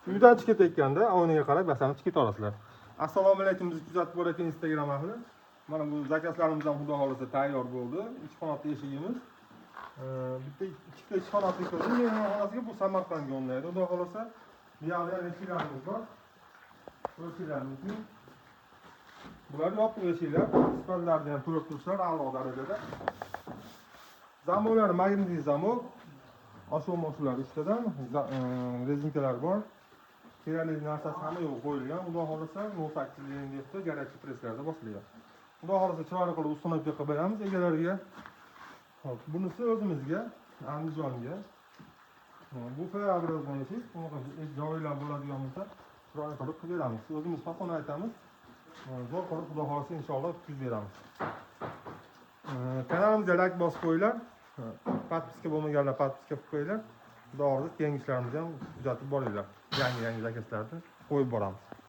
Uydan chiqib ketayotganda oynaga qarab yasanib chiqib keta. Assalomu alaykum, bizni kuzatib borayotgan Instagram ahli. Mana bu заказ larimiz ham, xudo xohlasa, tayyor bo'ldi. Ikki qanotli eshigimiz. Bitta, ikkita ikki qanotli qildim mehmonxonasiga, bu Samarqandga o'rnaydi. Xudo xohlasa, bu yoqda ham eshiklarimiz bor. Ko'rishinglar mumkin. Bular yopiq eshiklar, sifatlarini ham ko'rib turibsizlar, a'lo darajada. Замок lari magnitli замок. Oshuv moshular uchtadan, резинка lar bor. Kerakli narsasi hamma yo'q qo'yilgan. Xudo xohlasa, 0,8 debdi, горячий presslarda bosilgan. Xudo xohlasa, chiroyli qilib установка qilib beramiz egalariga. Hop, bunisi o'zimizga, Andijonga. Bu П-образный eshik, bunaqa joylar bo'ladigan bo'lsa, chiroyli qilib qilib beramiz. O'zimiz fason aytamiz. Zo'r qilib, xudo xohlasa, inshaalloh tutkizib beramiz. Kanalimizga layk bosib qo'yinglar. Подписка bo'lmaganlar подписка qilib qo'yinglar. Xudo xohlasa, keyingi ishlarimizni ham kuzatib boringlar. Yangi yangi заказ larni qo'yib boramiz.